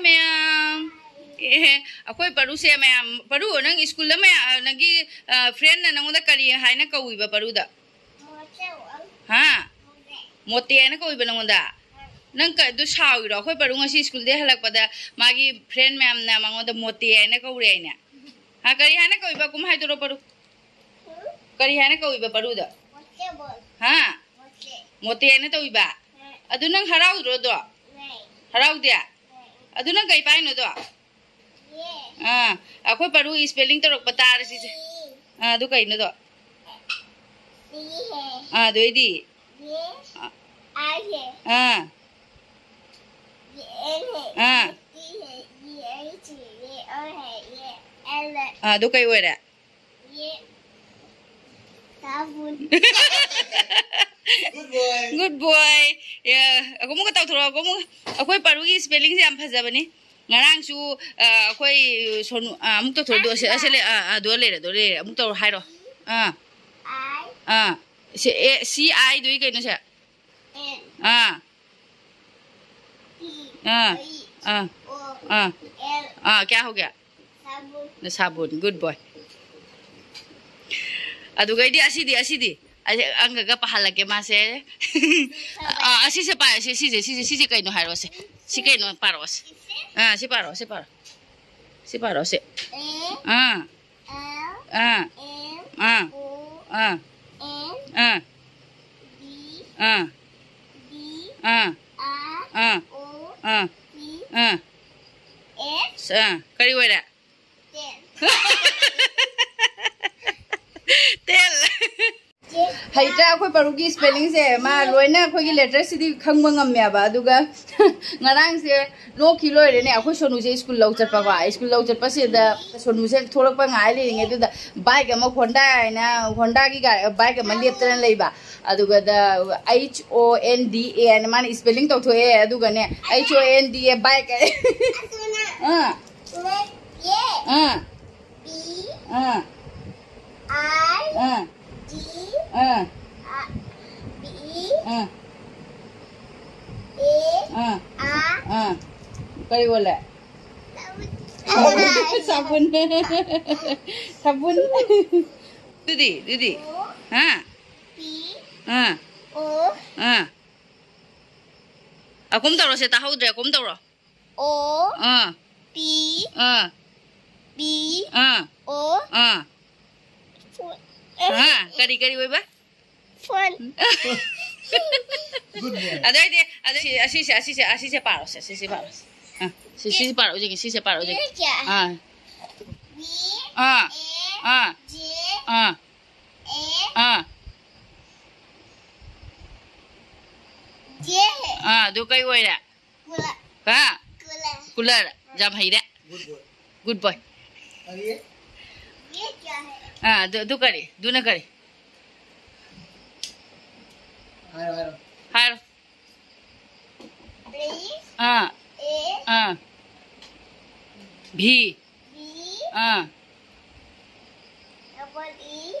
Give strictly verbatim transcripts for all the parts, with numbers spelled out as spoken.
ꯃꯌꯥꯝ, ꯑꯦ, ꯑꯩꯈꯣꯏ ꯄꯔꯨꯁꯦ ꯃꯌꯥꯝ꯫ ꯄꯔꯨ, ꯅꯪ ꯁ꯭ꯀꯨꯜꯗ ꯃꯌꯥꯝ, ꯅꯪꯒꯤ ꯐ꯭ꯔꯦꯟꯅ ꯅꯪꯉꯣꯟꯗ ꯀꯔꯤ ꯍꯥꯏꯅ ꯀꯧꯏꯕ ꯄꯔꯨꯗ? ꯍꯥ? ꯃꯣꯇꯦ ꯍꯥꯏꯅ ꯀꯧꯏꯕ ꯅꯪꯉꯣꯟꯗ? ꯅꯪ ꯀ- ꯑꯗꯨ ꯁꯥꯎꯔꯤꯔꯣ? ꯑꯩꯈꯣꯏ ꯄꯔꯨ ꯉꯁꯤ ꯁ꯭ꯀꯨꯜꯗꯩ ꯍꯜꯂꯛꯄꯗ ꯃꯥꯒꯤ ꯐ꯭ꯔꯦꯟ ꯃꯌꯥꯝꯅ ꯃꯉꯣꯟꯗ ꯃꯣꯇꯦ ꯍꯥꯏꯅ ꯀꯧꯔꯦ ꯍꯥꯏꯅꯦ꯫ ꯍꯥ, ꯀꯔꯤ ꯍꯥꯏꯅ ꯀꯧꯏꯕ? ꯀꯨꯝ ꯍꯥꯏꯗꯣꯔꯣ ꯄꯔꯨ? ꯀꯔꯤ ꯍꯥꯏꯅ ꯀꯧꯏꯕ ꯄꯔꯨꯗ? ꯍꯥ? ꯃꯣꯇꯦ ꯍꯥꯏꯅ ꯇꯧꯏꯕ? ꯑꯗꯨ ꯅꯪ ꯍꯔꯥꯎꯗ꯭ꯔꯣ ꯑꯗꯣ? ꯍꯔꯥꯎꯗꯦ? ꯑꯗꯨ ꯅꯪ ꯀꯩ ꯄꯥꯏꯅꯣꯗꯣ? ꯑꯥ, ꯑꯩꯈꯣꯏ ꯄꯔꯨ ꯏꯁꯄꯦꯂꯤꯡ ꯇꯧꯔꯛꯄ ꯇꯥꯔꯦ ꯁꯤꯁꯦ꯫ ꯑꯥ, ꯑꯗꯨ ꯀꯩꯅꯣꯗꯣ? ꯑꯥ, ꯑꯗꯨ ꯑꯩꯗꯤ? ꯑꯥ, ꯑꯥ, ꯑꯥ, ꯑꯗꯨ ꯀꯩ ꯑꯣꯏꯔꯦ? Good boy. ꯑꯃꯨꯛꯀ ꯇꯧꯊꯣꯔꯛꯑꯣ, ꯑꯃꯨꯛ꯫ ꯑꯩꯈꯣꯏ ꯄꯔꯨꯒꯤ ꯏꯁꯄꯦꯂꯤꯡꯁꯦ ꯌꯥꯝ ꯐꯖꯕꯅꯤ꯫ ꯉꯔꯥꯡꯁꯨ ꯑ, ꯑꯩꯈꯣꯏ ꯁꯣꯅꯨ, ꯑ, ꯑꯃꯨꯛ ꯇꯧꯊꯣꯔꯛꯑꯣ꯫ ꯑꯗꯨ ꯑꯁꯤ, ꯑꯁꯤ ꯂꯩ-, ꯑ, ꯑ, ꯑꯗꯨ ꯂꯩꯔꯦ, ꯑꯗꯨ ꯂꯩꯔꯦ꯫ ꯑꯃꯨꯛ ꯇꯧꯔꯣ, ꯍꯥꯏꯔꯣ꯫ ꯑꯥ, ꯑꯥ, ꯁꯤ ꯑꯦ, ꯁꯤ ꯑꯥꯏꯗꯨꯒꯤ ꯀꯩꯅꯣꯁꯦ? ꯑꯥ, ꯑꯥ, ꯑꯥ, ꯑꯥ꯫ ꯀꯌꯥ ꯍꯧꯒꯦ? ꯁꯥꯕꯨꯟ꯫ Good boy꯫ ꯑꯗꯨꯒꯩꯗꯤ ꯑꯁꯤꯗꯤ, ꯑꯁꯤꯗꯤ ꯑꯁꯤ ꯑꯪꯀꯒ ꯄꯥꯍꯜꯂꯛꯀꯦ ꯃꯥꯁꯦ꯫ ꯑꯥ, ꯑꯁꯤꯁꯦ ꯄꯥꯏ-, ꯑꯁꯤ, ꯁꯤꯁꯦ, ꯁꯤꯁꯦ, ꯁꯤꯁꯦ ꯀꯩꯅꯣ ꯍꯥꯏꯔꯛꯑꯣꯁꯦ꯫ ꯁꯤ ꯀꯩꯅꯣ ꯄꯥꯔꯛꯑꯣꯁꯦ꯫ ꯑꯥ, ꯁꯤ ꯄꯥꯔꯛꯑꯣ, ꯁꯤ ꯄꯥꯔꯛꯑꯣ꯫ ꯁꯤ ꯄꯥꯔꯛꯑꯣꯁꯦ꯫ ꯑꯥ, ꯑꯥ, ꯑꯥ, ꯑꯥ, ꯑꯥ, ꯑꯥ, ꯑꯥ, ꯑꯥ꯫ ꯑꯥ꯫ ꯑꯥ꯫ ꯀꯔꯤ ꯑꯣꯏꯔꯦ? ꯇꯦꯜ꯫ ꯍꯩꯇ꯭ꯔꯥ? ꯑꯩꯈꯣꯏ ꯄꯔꯨꯒꯤ ꯏꯁꯄꯦꯂꯤꯡꯁꯦ ꯃꯥ ꯂꯣꯏꯅ ꯑꯩꯈꯣꯏꯒꯤ ꯂꯦꯇꯔꯁꯤꯗꯤ ꯈꯪꯕ ꯉꯝꯃꯦꯕ꯫ ꯑꯗꯨꯒ ꯉꯔꯥꯡꯁꯦ ꯅꯣꯛꯈꯤ ꯂꯣꯏꯔꯦꯅꯦ꯫ ꯑꯩꯈꯣꯏ ꯁꯣꯅꯨꯁꯦ ꯁ꯭ꯀꯨꯜ ꯂꯧ ꯆꯠꯄꯀꯣ, ꯁ꯭ꯀꯨꯜ ꯂꯧ ꯆꯠꯄꯁꯤꯗ ꯁꯣꯅꯨꯁꯦ ꯊꯣꯛꯂꯛꯄ ꯉꯥꯏ ꯂꯩꯔꯤꯉꯩꯗꯨꯗ ꯕꯥꯏꯛ ꯑꯃ, ꯍꯣꯟꯗꯥ ꯍꯥꯏꯅ ꯍꯣꯟꯗꯥꯒꯤ ꯒꯥꯔꯤ, ꯕꯥꯏꯛ ꯑꯃ ꯂꯦꯞꯇꯅ ꯂꯩꯕ꯫ ꯑꯗꯨꯒꯗ H O N D A ꯍꯥꯏꯅ ꯃꯥꯅ ꯏꯁꯄꯦꯂꯤꯡ ꯇꯧꯊꯣꯛꯑꯦ꯫ ꯑꯗꯨꯒꯅꯦ, H O N D A, bike ꯍꯥꯏ꯫ ꯑꯥ꯫ ꯑꯥ꯫ ꯑꯥ꯫ ꯑꯥ꯫ ꯑꯥ꯫ ꯑꯥ꯫ ꯑꯥ꯫ ꯀꯔꯤ ꯑꯣꯜꯂꯦ? ꯁꯥꯕꯨꯟ꯫ ꯁꯥꯕꯨꯟ꯫ ꯑꯗꯨꯗꯤ, ꯑꯗꯨꯗꯤ꯫ ꯍꯥ? ꯑꯥ꯫ ꯑꯥ꯫ ꯑꯀꯨꯝ ꯇꯧꯔꯣꯁꯦ, ꯇꯥꯍꯧꯗ꯭ꯔꯦ, ꯑꯀꯨꯝ ꯇꯧꯔꯣ꯫ ꯑꯣ꯫ ꯑꯥ꯫ ꯄꯤ꯫ ꯑꯥ꯫ ꯕꯤ꯫ ꯑꯥ꯫ ꯑꯣ꯫ ꯑꯥ꯫ ꯐꯣꯟ꯫ ꯑꯥ, ꯀꯔꯤ, ꯀꯔꯤ ꯑꯣꯏꯕ? ꯐꯣꯟ꯫ Good boy. ꯑꯗꯩꯗꯤ, ꯑꯗꯩ ꯁꯤ, ꯑꯁꯤꯁꯦ, ꯑꯁꯤꯁꯦ, ꯑꯁꯤꯁꯦ ꯄꯥꯔꯣꯁꯦ, ꯑꯁꯤꯁꯦ ꯄꯥꯔꯣꯁꯦ꯫ ꯑꯥ, ꯁꯤ, ꯁꯤꯁꯦ ꯄꯥꯔꯣ, ꯍꯧꯖꯤꯛꯀꯤ, ꯁꯤꯁꯦ ꯄꯥꯔꯣ, ꯍꯧꯖꯤꯛꯀꯤ꯫ ꯁꯤꯁꯦ꯫ ꯑꯥ꯫ ꯕꯤ, ꯑꯥ꯫ ꯑꯦ, ꯑꯥ꯫ ꯖꯦ, ꯑꯥ꯫ ꯑꯦ꯫ ꯑꯥ꯫ ꯖꯦ꯫ ꯑꯥ, ꯑꯗꯨ ꯀꯩ ꯑꯣꯏꯔꯦ? ꯀꯨꯂꯔ꯫ ꯍꯥ? ꯀꯨꯂꯔ꯫ ꯀꯨꯂꯔ꯫ ꯌꯥꯝ ꯍꯩꯔꯦ꯫ Good boy. Good boy. ꯑꯗꯨꯗꯤ? ꯑꯥ, ꯑꯗꯨ, ꯑꯗꯨ ꯀꯔꯤ? ꯑꯗꯨꯅ ꯀꯔꯤ? ꯍꯥꯏꯔꯣ, ꯍꯥꯏꯔꯣ꯫ ꯍꯥꯏꯔꯣ꯫ ꯑꯥ꯫ ꯑꯥ꯫ ꯚꯤ꯫ ꯑꯥ꯫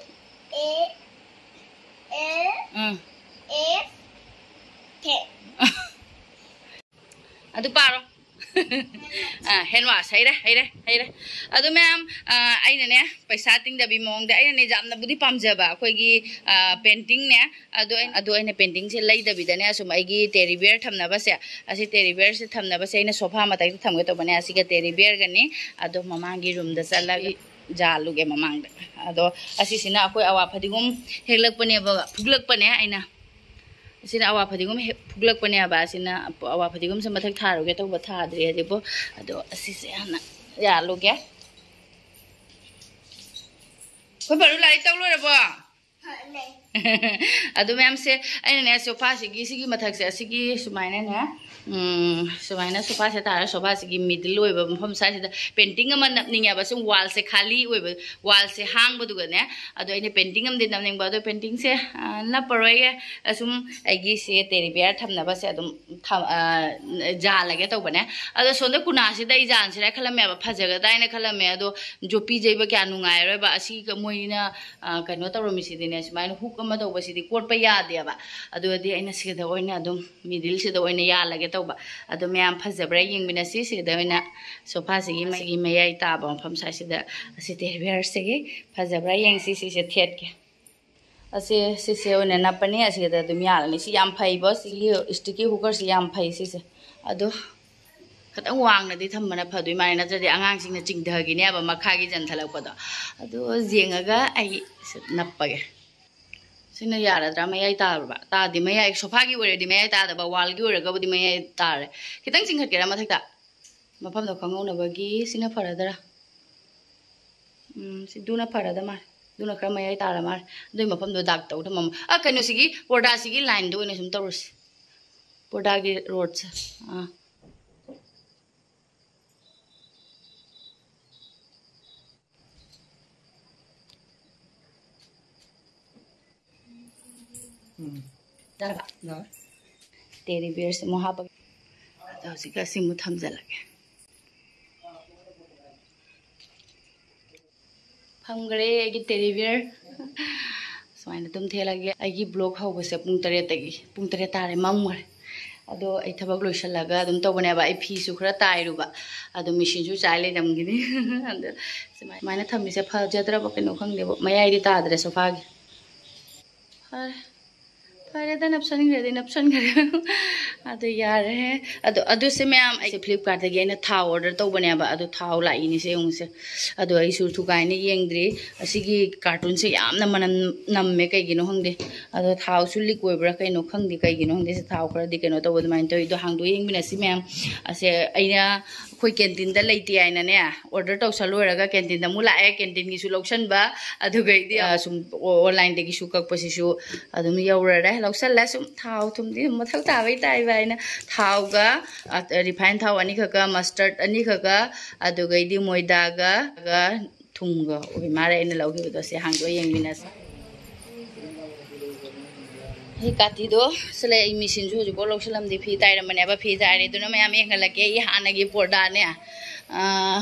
ꯑꯥ꯫ ꯑꯗꯨ ꯄꯥꯔꯣ꯫ ꯑꯥ, hand wash꯫ ꯍꯩꯔꯦ, ꯍꯩꯔꯦ, ꯍꯩꯔꯦ꯫ ꯑꯗꯨ ꯃꯌꯥꯝ, ꯑꯥ, ꯑꯩꯅꯅꯦ, ꯄꯩꯁꯥ ꯇꯤꯡꯗꯕꯤ ꯃꯑꯣꯡꯗ ꯑꯩꯅꯅꯦ, ꯌꯥꯝꯅꯕꯨꯗꯤ ꯄꯥꯝꯖꯕ ꯑꯩꯈꯣꯏꯒꯤ, ꯑꯥ, painting ꯅꯦ꯫ ꯑꯗꯣ ꯑꯩ-, ꯑꯗꯣ ꯑꯩꯅ painting ꯁꯦ ꯂꯩꯗꯕꯤꯗꯅꯦ, ꯁꯨꯝ ꯑꯩꯒꯤ teddy bear ꯊꯝꯅꯕꯁꯦ, ꯑꯁꯤ teddy bear ꯁꯦ ꯊꯝꯅꯕꯁꯦ ꯑꯩꯅ sofa ꯃꯊꯛꯇ ꯊꯝꯒꯦ ꯇꯧꯕꯅꯦ꯫ ꯑꯁꯤꯒ teddy bear ꯒꯅꯤ꯫ ꯑꯗꯣ ꯃꯃꯥꯡꯒꯤ room ꯗ ꯆꯠꯂꯒ ꯌꯥꯜꯂꯨꯒꯦ ꯃꯃꯥꯡꯗ꯫ ꯑꯗꯣ ꯑꯁꯤꯁꯤꯅ ꯑꯩꯈꯣꯏ ꯑꯋꯥ ꯐꯗꯤꯒꯣꯝ ꯍꯦꯛꯂꯛꯄꯅꯦꯕ, ꯐꯨꯛꯂꯛꯄꯅꯦ ꯑꯩꯅ꯫ ꯑꯁꯤꯅ ꯑꯋꯥ ꯐꯗꯤꯒꯣꯝ ꯍꯦꯛ ꯐꯨꯛꯂꯛꯄꯅꯦꯕ꯫ ꯑꯁꯤꯅ ꯑꯋꯥ ꯐꯗꯤꯒꯣꯝꯁꯦ ꯃꯊꯛ ꯊꯥꯔꯨꯒꯦ ꯇꯧꯕ, ꯊꯥꯗ꯭ꯔꯤ ꯍꯧꯖꯤꯛꯄꯨ꯫ ꯑꯗꯣ ꯑꯁꯤꯁꯦ ꯍꯥꯟꯅ ꯌꯥꯜꯂꯨꯒꯦ꯫ ꯑꯩꯈꯣꯏ ꯕꯥꯔꯨ ꯂꯥꯏꯔꯤꯛ ꯇꯧ ꯂꯣꯏꯔꯕꯣ? ꯑꯗꯨ ꯃꯌꯥꯝꯁꯦ ꯑꯩꯅꯅꯦ, sofa ꯁꯤꯒꯤ, ꯁꯤꯒꯤ ꯃꯊꯛꯁꯦ, ꯑꯁꯤꯒꯤ ꯁꯨꯃꯥꯏꯅꯅꯦ, ꯎꯝ, ꯁꯨꯃꯥꯏꯅ sofa ꯁꯦ ꯇꯥꯔꯦ꯫ Sofa ꯁꯤꯒꯤ middle ꯑꯣꯏꯕ ꯃꯐꯝ ꯁ꯭ꯋꯥꯏꯁꯤꯗ painting ꯑꯃ ꯅꯞꯅꯤꯡꯉꯦꯕ꯫ ꯁꯨꯝ wall ꯁꯦ ꯈꯥꯂꯤ ꯑꯣꯏꯕ, wall ꯁꯦ ꯍꯥꯡꯕꯗꯨꯒꯅꯦ꯫ ꯑꯗꯣ ꯑꯩꯅ painting ꯑꯃꯗꯤ ꯅꯞꯅꯤꯡꯕ, ꯑꯗꯣ painting ꯁꯦ, ꯑ, ꯅꯞꯄꯔꯣꯏꯒꯦ꯫ ꯑꯁꯨꯝ ꯑꯩꯒꯤ ꯁꯤ teddy bear ꯊꯝꯅꯕꯁꯦ ꯑꯗꯨꯝ ꯊꯝ-, ꯑ, ꯌꯥꯜꯂꯒꯦ ꯇꯧꯕꯅꯦ꯫ ꯑꯗꯣ ꯁꯣꯝꯗ ꯀꯨꯅꯥꯁꯤꯗ ꯑꯩ ꯌꯥꯟꯁꯤꯔꯥ ꯈꯜꯂꯝꯃꯦꯕ, ꯐꯖꯒꯗ꯭ꯔꯥ ꯍꯥꯏꯅ ꯈꯜꯂꯝꯃꯦ꯫ ꯑꯗꯣ ꯌꯣꯠꯄꯤ ꯌꯩꯕ ꯀꯌꯥ ꯅꯨꯡꯉꯥꯏꯔꯣꯏꯕ꯫ ꯑꯁꯤ ꯃꯣꯏꯅ, ꯑ, ꯀꯩꯅꯣ ꯇꯧꯔꯝꯃꯤꯁꯤꯗꯤꯅꯦ, ꯁꯨꯃꯥꯏꯅ hook ꯑꯃ ꯇꯧꯕꯁꯤꯗꯤ ꯀꯣꯠꯄ ꯌꯥꯗꯦꯕ꯫ ꯑꯗꯨꯗꯤ ꯑꯩꯅ ꯁꯤꯗ ꯑꯣꯏꯅ ꯑꯗꯨꯝ middle ꯁꯤꯗ ꯑꯣꯏꯅ ꯌꯥꯜꯂꯒꯦ ꯇꯧꯕꯅꯦ꯫ ꯇꯧꯕ꯫ ꯑꯗꯣ ꯃꯌꯥꯝ ꯐꯖꯕ꯭ꯔꯥ ꯌꯦꯡꯃꯤꯟꯅꯁꯤ꯫ ꯁꯤꯗ ꯑꯣꯏꯅ ꯁꯣꯐꯥꯁꯤꯒꯤ ꯃꯁꯤꯒꯤ ꯃꯌꯥꯏ ꯇꯥꯕ ꯃꯐꯝ ꯁ꯭ꯋꯥꯏꯁꯤꯗ ꯑꯁꯤ ꯇꯦꯔꯤꯕꯤꯌꯔꯁꯤꯒꯤ ꯐꯖꯕ꯭ꯔꯥ ꯌꯦꯡꯁꯤ꯫ ꯁꯤꯁꯦ ꯊꯦꯠꯀꯦ꯫ ꯑꯁꯤ ꯁꯤꯁꯦ ꯑꯣꯏꯅ ꯅꯞꯄꯅꯤ꯫ ꯑꯁꯤꯗ ꯑꯗꯨꯝ ꯌꯥꯔꯅꯤ꯫ ꯁꯤ ꯌꯥꯝ ꯐꯩꯕꯣ꯫ ꯁꯤꯒꯤ ꯁ꯭ꯇꯤꯀꯤ ꯍꯨꯀꯔꯁꯤ ꯌꯥꯝ ꯐꯩ꯫ ꯁꯤꯁꯦ ꯑꯗꯣ ꯈꯤꯇꯪ ꯋꯥꯡꯅꯗꯤ ꯊꯝꯕꯅ ꯐꯗꯣꯏ ꯃꯥꯜꯂꯦ, ꯅꯠꯇ꯭ꯔꯗꯤ ꯑꯉꯥꯡꯁꯤꯡꯅ ꯆꯤꯡꯊꯈꯤꯅꯦꯕ ꯃꯈꯥꯒꯤ ꯆꯟꯊꯠꯂꯛꯄꯗꯣ꯫ ꯑꯗꯣ ꯌꯦꯡꯉꯒ ꯑꯩ ꯅꯞꯄꯒꯦ꯫ ꯁꯤꯅ ꯌꯥꯔꯗ꯭ꯔꯥ? ꯃꯌꯥꯏ ꯇꯥꯔꯕ? ꯇꯥꯗꯦ꯫ ꯃꯌꯥꯏ, ꯁꯣꯐꯥꯒꯤ ꯑꯣꯏꯔꯗꯤ ꯃꯌꯥꯏ ꯇꯥꯗꯕ, ꯋꯥꯜꯒꯤ ꯑꯣꯏꯔꯒꯕꯨꯗꯤ ꯃꯌꯥꯏ ꯇꯥꯔꯦ꯫ ꯈꯤꯇꯪ ꯆꯤꯡꯈꯠꯀꯦꯔꯥ ꯃꯊꯛꯇ? ꯃꯐꯝꯗꯣ ꯈꯪꯍꯧꯅꯕꯒꯤ ꯁꯤꯅ ꯐꯔꯗ꯭ꯔꯥ? ꯎꯝ, ꯁꯤ ꯗꯨꯅ ꯐꯔꯗ ꯃꯥꯜꯂꯦ꯫ ꯗꯨꯅ ꯈꯔ ꯃꯌꯥꯏ ꯇꯥꯔ ꯃꯥꯜꯂꯦ꯫ ꯑꯗꯨꯏ ꯃꯐꯝꯗꯣ ꯗꯥꯛ ꯇꯧ ꯊꯝꯃꯝꯃꯣ꯫ ꯑ, ꯀꯩꯅꯣꯁꯤꯒꯤ, ꯄꯣꯔꯗꯥꯁꯤꯒꯤ ꯂꯥꯏꯟꯗꯣ ꯑꯣꯏꯅ ꯁꯨꯝ ꯇꯧꯔꯁꯤ꯫ ꯄꯣꯔꯗꯥꯒꯤ ꯔꯣꯗꯁꯦ꯫ ꯑꯥ꯫ ꯎꯝ꯫ ꯌꯥꯔꯕ? ꯌꯥꯔꯦ꯫ ꯇꯦꯗꯤ ꯕꯤꯌꯔꯁꯦ ꯑꯃꯨꯛ ꯍꯥꯞꯄꯒꯦ꯫ ꯑꯗꯣ ꯍꯧꯖꯤꯛꯀ ꯑꯁꯤ ꯑꯃꯨꯛ ꯊꯝꯖꯤꯜꯂꯒꯦ꯫ ꯐꯪꯈ꯭ꯔꯦ ꯑꯩꯒꯤ ꯇꯦꯗꯤ ꯕꯤꯌꯔ꯫ ꯁꯨꯃꯥꯏꯅ ꯑꯗꯨꯝ ꯊꯦꯠꯂꯒꯦ꯫ ꯑꯩꯒꯤ ꯕ꯭ꯂꯣꯛ ꯍꯧꯕꯁꯦ ꯄꯨꯡ ꯇꯔꯦꯠꯇꯒꯤ, ꯄꯨꯡ ꯇꯔꯦꯠ ꯇꯥꯔꯦ, ꯃꯝꯈ꯭ꯔꯦ꯫ ꯑꯗꯣ ꯑꯩ ꯊꯕꯛ ꯂꯣꯏꯁꯤꯜꯂꯒ ꯑꯗꯨꯝ ꯇꯧꯕꯅꯦꯕ꯫ ꯑꯩ ꯐꯤꯁꯨ ꯈꯔ ꯇꯥꯏꯔꯨꯕ, ꯑꯗꯣ ꯃꯦꯆꯤꯟꯁꯨ ꯆꯥꯏ ꯂꯩꯔꯝꯒꯤꯅꯤ꯫ ꯑꯗꯣ ꯁꯨꯃꯥꯏ-, ꯁꯨꯃꯥꯏꯅ ꯊꯝꯃꯤꯁꯦ ꯐꯖꯗ꯭ꯔꯕ ꯀꯩꯅꯣ ꯈꯪꯗꯦꯕ, ꯃꯌꯥꯏꯗꯤ ꯇꯥꯗ꯭ꯔꯦ ꯁꯣꯐꯥꯒꯤ꯫ ꯐꯔꯦ, ꯐꯔꯦꯗ, ꯅꯞꯁꯟꯈ꯭ꯔꯗꯤ ꯅꯞꯁꯟꯈ꯭ꯔꯦ꯫ ꯑꯗꯨ ꯌꯥꯔꯦ꯫ ꯑꯗꯣ, ꯑꯗꯨꯁꯦ ꯃꯌꯥꯝ, ꯑꯩꯁꯦ ꯐ꯭ꯂꯤꯞꯀꯥꯔꯠꯇꯒꯤ ꯑꯩꯅ ꯊꯥꯎ ꯑꯣꯔꯗꯔ ꯇꯧꯕꯅꯦꯕ, ꯑꯗꯣ ꯊꯥꯎ ꯂꯥꯛꯏꯅꯤꯁꯦ ꯌꯦꯡꯉꯨꯁꯦ꯫ ꯑꯗꯣ ꯑꯩꯁꯨ ꯊꯨꯒꯥꯏꯅ ꯌꯦꯡꯗ꯭ꯔꯤ꯫ ꯑꯁꯤꯒꯤ ꯀꯥꯔꯇꯨꯟꯁꯦ ꯌꯥꯝꯅ ꯃꯅꯝ ꯅꯝꯃꯦ, ꯀꯩꯒꯤꯅꯣ ꯈꯪꯗꯦ꯫ ꯑꯗꯣ ꯊꯥꯎꯁꯨ ꯂꯤꯛ ꯑꯣꯏꯕ꯭ꯔꯥ ꯀꯩꯅꯣ ꯈꯪꯗꯦ, ꯀꯩꯒꯤꯅꯣ ꯈꯪꯗꯦ꯫ ꯁꯤ ꯊꯥꯎ ꯈꯔꯗꯤ ꯀꯩꯅꯣ ꯇꯧꯕ ꯑꯗꯨꯃꯥꯏꯅ ꯇꯧꯋꯤ꯫ ꯑꯗꯣ ꯍꯥꯡꯗꯣꯛꯑ ꯌꯦꯡꯃꯤꯟꯅꯁꯤ ꯃꯌꯥꯝ꯫ ꯑꯁꯦ ꯑꯩꯅ ꯑꯩꯈꯣꯏ ꯀꯦꯟꯇꯤꯟꯗ ꯂꯩꯇꯦ ꯍꯥꯏꯅꯅꯦ, ꯑꯣꯔꯗꯔ ꯇꯧꯁꯜꯂꯨꯔꯒ ꯀꯦꯟꯇꯤꯟꯗ ꯑꯃꯨꯛ ꯂꯥꯛꯑꯦ, ꯀꯦꯟꯇꯤꯟꯒꯤꯁꯨ ꯂꯧꯁꯟꯕ, ꯑꯗꯨꯒꯩꯗꯤ, ꯑ, ꯁꯨꯝ ꯑꯣꯟꯂꯥꯏꯟꯗꯒꯤꯁꯨ ꯀꯛꯄꯁꯤꯁꯨ ꯑꯗꯨꯝ ꯌꯧꯔꯔꯦ꯫ ꯂꯧꯁꯜꯂꯦ꯫ ꯁꯨꯝ ꯊꯥꯎ ꯊꯨꯝꯗꯤ ꯃꯊꯧ ꯇꯥꯕꯩ ꯇꯥꯏꯕ ꯍꯥꯏꯅ ꯊꯥꯎꯒ, ꯑ, ꯔꯤꯐꯥꯏꯟ ꯊꯥꯎ ꯑꯅꯤꯈꯛꯀ, ꯃꯁꯇꯔꯠ ꯑꯅꯤꯈꯛꯀ, ꯑꯗꯨꯒꯩꯗꯤ ꯃꯣꯏꯗꯥꯒ, ꯒ ꯊꯨꯝꯒ ꯑꯣꯏ ꯃꯥꯜꯂꯦ ꯑꯩꯅ ꯂꯧꯈꯤꯕꯗꯣ꯫ ꯁꯤ ꯍꯥꯡꯗꯣꯛꯑ ꯌꯦꯡꯃꯤꯟꯅꯁꯦ꯫ ꯑꯩ ꯀꯥꯇꯤꯗꯣ ꯁꯤꯂꯦ꯫ ꯑꯩ ꯃꯦꯆꯤꯟꯁꯨ ꯍꯧꯖꯤꯛꯐꯥꯎ ꯂꯧꯁꯤꯜꯂꯝꯗꯦ꯫ ꯐꯤ ꯇꯥꯏꯔꯝꯕꯅꯦꯕ꯫ ꯐꯤ ꯇꯥꯏꯔꯦ꯫ ꯑꯗꯨꯅ ꯃꯌꯥꯝ ꯌꯦꯡꯍꯜꯂꯛꯀꯦ꯫ ꯑꯩ ꯍꯥꯟꯅꯒꯤ ꯄꯣꯔꯗꯥꯅꯦ꯫ ꯑꯥ,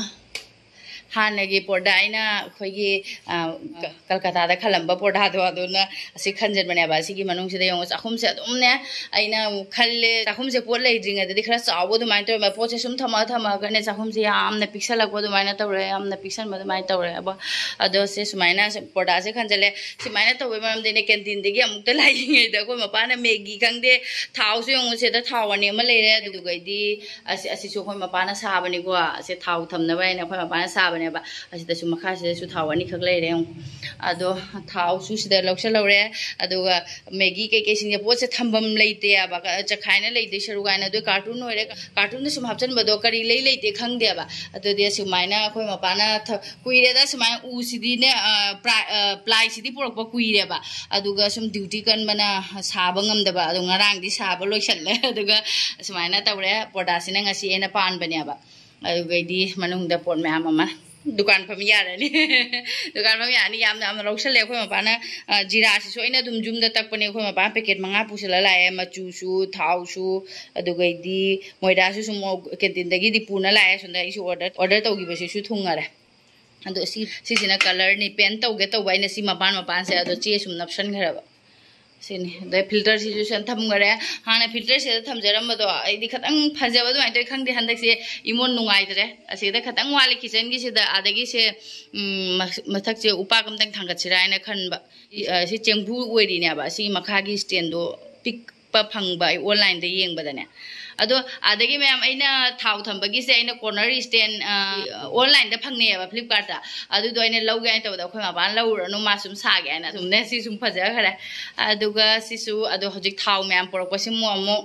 ꯍꯥꯟꯅꯒꯤ ꯄꯣꯔꯗꯥ ꯑꯩꯅ ꯑꯩꯈꯣꯏꯒꯤ, ꯑ, ꯀ-, ꯀꯜꯀꯇꯥꯗ ꯈꯜꯂꯝꯕ ꯄꯣꯔꯗꯥꯗꯣ, ꯑꯗꯨꯅ ꯑꯁꯤ ꯈꯟꯖꯟꯕꯅꯦꯕ꯫ ꯑꯁꯤꯒꯤ ꯃꯅꯨꯡꯁꯤꯗ ꯌꯦꯡꯉꯣ, ꯆꯥꯛꯈꯨꯝꯁꯦ ꯑꯗꯨꯝꯅꯦ꯫ ꯑꯩꯅ ꯑꯃꯨꯛ ꯈꯜꯂꯦ, ꯆꯥꯛꯈꯨꯝꯁꯦ ꯄꯣꯠ ꯂꯩꯗ꯭ꯔꯤꯉꯩꯗꯗꯤ ꯈꯔ ꯆꯥꯎꯕ ꯑꯗꯨꯃꯥꯏꯅ ꯇꯧꯔꯝꯕ, ꯄꯣꯠꯁꯦ ꯁꯨꯝ ꯊꯝꯃ ꯊꯝꯃꯒꯅꯦ, ꯆꯥꯛꯈꯨꯝꯁꯦ ꯌꯥꯝꯅ ꯄꯤꯛꯁꯜꯂꯛꯄ ꯑꯗꯨꯃꯥꯏꯅ ꯇꯧꯔꯦ, ꯌꯥꯝꯅ ꯄꯤꯛꯁꯟꯕ ꯑꯗꯨꯃꯥꯏꯅ ꯇꯧꯔꯦ꯫ ꯑꯕ-, ꯑꯗꯣ ꯁꯤ ꯁꯨꯃꯥꯏꯅ ꯁꯨꯝ ꯄꯣꯔꯗꯥꯁꯦ ꯈꯟꯖꯜꯂꯦ꯫ ꯁꯨꯃꯥꯏꯅ ꯇꯧꯕꯩ ꯃꯔꯝꯗꯤꯅꯦ, ꯀꯦꯟꯇꯤꯟꯗꯒꯤ ꯑꯃꯨꯛꯇ ꯂꯥꯛꯏꯉꯩꯗ ꯑꯩꯈꯣꯏ ꯃꯄꯥꯅ ꯃꯦꯒꯤ ꯈꯪꯗꯦ, ꯊꯥꯎꯁꯨ ꯌꯦꯡꯉꯨ, ꯁꯤꯗ ꯊꯥꯎ ꯑꯅꯤ ꯑꯃ ꯂꯩꯔꯦ, ꯑꯗꯨꯒꯩꯗꯤ ꯑꯁꯤ, ꯑꯁꯤꯁꯨ ꯑꯩꯈꯣꯏ ꯃꯄꯥꯅ ꯁꯥꯕꯅꯤꯀꯣ꯫ ꯑꯁꯤ ꯊꯥꯎ ꯊꯝꯅꯕ ꯍꯥꯏꯅ ꯑꯩꯈꯣꯏ ꯃꯄꯥꯅ ꯁꯥꯕꯅꯦꯕ꯫ ꯑꯁꯤꯗꯁꯨ, ꯃꯈꯥꯁꯤꯗꯁꯨ ꯊꯥꯎ ꯑꯅꯤꯈꯛ ꯂꯩꯔꯦ ꯌꯦꯡꯉꯨ꯫ ꯑꯗꯣ ꯊꯥꯎꯁꯨ ꯁꯤꯗ ꯂꯧꯁꯜꯍꯧꯔꯦ꯫ ꯑꯗꯨꯒ ꯃꯦꯒꯤ ꯀꯩꯀꯩꯁꯤꯡꯁꯦ, ꯄꯣꯠꯁꯦ ꯊꯝꯐꯝ ꯂꯩꯇꯦꯕ, ꯆꯈꯥꯏꯅ ꯂꯩꯗꯣꯏ ꯁꯔꯨꯛ ꯍꯥꯏꯅ꯫ ꯑꯗꯨ ꯀꯥꯔꯇꯨꯟ ꯑꯣꯏꯔꯦ, ꯀꯥꯔꯇꯨꯟꯗ ꯁꯨꯝ ꯍꯥꯞꯆꯤꯟꯕꯗꯣ ꯀꯔꯤ ꯂꯩ ꯂꯩꯇꯦ ꯈꯪꯗꯦꯕ꯫ ꯑꯗꯨꯗꯤ ꯑꯁꯨꯃꯥꯏꯅ ꯑꯩꯈꯣꯏ ꯃꯄꯥꯅ ꯊ-, ꯀꯨꯏꯔꯦꯗ ꯁꯨꯃꯥꯏꯅ ꯎꯁꯤꯗꯤꯅꯦ, ꯑ, ꯄ꯭ꯂꯥꯏ-, ꯑ, ꯄ꯭ꯂꯥꯏꯁꯤꯗꯤ ꯄꯨꯔꯛꯄ ꯀꯨꯏꯔꯦꯕ꯫ ꯑꯗꯨꯒ ꯁꯨꯝ ꯗ꯭ꯌꯨꯇꯤ ꯀꯟꯕꯅ ꯁꯥꯕ ꯉꯝꯗꯕ꯫ ꯑꯗꯣ ꯉꯔꯥꯡꯗꯤ ꯁꯥꯕ ꯂꯣꯏꯁꯜꯂꯦ꯫ ꯑꯗꯨꯒ ꯁꯨꯃꯥꯏꯅ ꯇꯧꯔꯦ, ꯄꯣꯔꯗꯥꯁꯤꯅ ꯉꯁꯤ ꯑꯩꯅ ꯄꯥꯟꯕꯅꯦꯕ꯫ ꯑꯗꯨꯒꯩꯗꯤ ꯃꯅꯨꯡꯗ ꯄꯣꯠ ꯃꯌꯥꯝ ꯑꯃ, ꯗꯨꯀꯥꯟ ꯐꯝ ꯌꯥꯔꯅꯤ꯫ ꯗꯨꯀꯥꯟ ꯐꯝ ꯌꯥꯔꯅꯤ꯫ ꯌꯥꯝꯅ, ꯌꯥꯝꯅ ꯂꯧꯁꯜꯂꯦ ꯑꯩꯈꯣꯏ ꯃꯄꯥꯅ꯫ ꯑ, ꯖꯤꯔꯥꯁꯤꯁꯨ ꯑꯩꯅ ꯑꯗꯨꯝ ꯌꯨꯝꯗ ꯇꯛꯄꯅꯦ꯫ ꯑꯩꯈꯣꯏ ꯃꯄꯥꯅ ꯄꯦꯀꯦꯠ ꯃꯉꯥ ꯄꯨꯁꯤꯜꯂ ꯂꯥꯛꯑꯦ, ꯃꯆꯨꯁꯨ, ꯊꯥꯎꯁꯨ, ꯑꯗꯨꯒꯩꯗꯤ ꯃꯣꯏꯗꯥꯁꯨ ꯁꯨꯝ ꯀꯦꯟꯇꯤꯟꯗꯒꯤꯗꯤ ꯄꯨꯅ ꯂꯥꯛꯑꯦ꯫ ꯁꯣꯝꯗ ꯑꯩꯁꯨ ꯑꯣꯔꯗꯔ, ꯑꯣꯔꯗꯔ ꯇꯧꯈꯤꯕꯁꯤꯁꯨ ꯊꯨꯡꯉꯔꯦ꯫ ꯑꯗꯣ ꯁꯤ, ꯁꯤꯁꯤꯅ ꯀꯂꯔꯅꯤ, ꯄꯦꯟ ꯇꯧꯒꯦ ꯇꯧꯕ ꯑꯩꯅ ꯁꯤ ꯃꯄꯥꯟ ꯃꯄꯥꯟꯁꯦ, ꯑꯗꯣ ꯆꯦ ꯁꯨꯝ ꯅꯞꯁꯟꯈ꯭ꯔꯕ꯫ ꯁꯤꯅꯤ꯫ ꯑꯗꯩ ꯐꯤꯜꯇꯔꯁꯤꯁꯨ ꯁꯤꯗ ꯊꯝꯈꯔꯦ꯫ ꯍꯥꯟꯅ ꯐꯤꯜꯇꯔꯁꯤꯗ ꯊꯝꯖꯔꯝꯕꯗꯣ ꯑꯩꯗꯤ ꯈꯤꯇꯪ ꯐꯖꯕ ꯑꯗꯨꯃꯥꯏꯅ ꯇꯧꯋꯤ, ꯈꯪꯗꯦ, ꯍꯟꯗꯛꯁꯦ ꯏꯃꯣꯟ ꯅꯨꯡꯉꯥꯏꯇ꯭ꯔꯦ꯫ ꯑꯁꯤꯗ ꯈꯤꯇꯪ ꯋꯥꯠꯂꯤ, ꯀꯤꯆꯟꯒꯤꯁꯤꯗ꯫ ꯑꯗꯒꯤ ꯁꯦ, ꯎꯝ, ꯃ-, ꯃꯊꯛꯁꯦ ꯎꯄꯥꯛ ꯑꯝꯇꯪ ꯊꯥꯡꯒꯠꯁꯤꯔꯥ ꯍꯥꯏꯅ ꯈꯟꯕ꯫ ꯏ-, ꯑ, ꯁꯤ ꯆꯦꯡꯐꯨ ꯑꯣꯏꯔꯤꯅꯦꯕ꯫ ꯁꯤꯒꯤ ꯃꯈꯥꯒꯤ ꯁ꯭ꯇꯦꯟꯗꯣ ꯄꯤꯛꯄ ꯐꯪꯕ ꯑꯩ ꯑꯣꯟꯂꯥꯏꯟꯗ ꯌꯦꯡꯕꯗꯅꯦ꯫ ꯑꯗꯣ ꯑꯗꯒꯤ ꯃꯌꯥꯝ, ꯑꯩꯅ ꯊꯥꯎ ꯊꯝꯕꯒꯤꯁꯦ ꯑꯩꯅ ꯀꯣꯔꯅꯔ ꯁ꯭ꯇꯦꯟ, ꯑ, ꯑꯣꯟꯂꯥꯏꯟꯗ ꯐꯪꯅꯩꯌꯦꯕ, ꯐ꯭ꯂꯤꯞꯀꯥꯔꯠꯇ꯫ ꯑꯗꯨꯗꯣ ꯑꯩꯅ ꯂꯧꯒꯦ ꯍꯥꯏꯅ ꯇꯧꯕꯗ ꯑꯩꯈꯣꯏ ꯃꯄꯥꯅ ꯂꯧꯔꯨꯔꯅꯨ, ꯃꯥ ꯁꯨꯝ ꯁꯥꯒꯦ ꯍꯥꯏꯅ꯫ ꯁꯨꯝꯅꯦ, ꯁꯤ ꯁꯨꯝ ꯐꯖꯈ꯭ꯔꯦ꯫ ꯑꯗꯨꯒ ꯁꯤꯁꯨ, ꯑꯗꯣ ꯍꯧꯖꯤꯛ ꯊꯥꯎ ꯃꯌꯥꯝ ꯄꯨꯔꯛꯄꯁꯤꯃꯨꯛ ꯑꯃꯨꯛ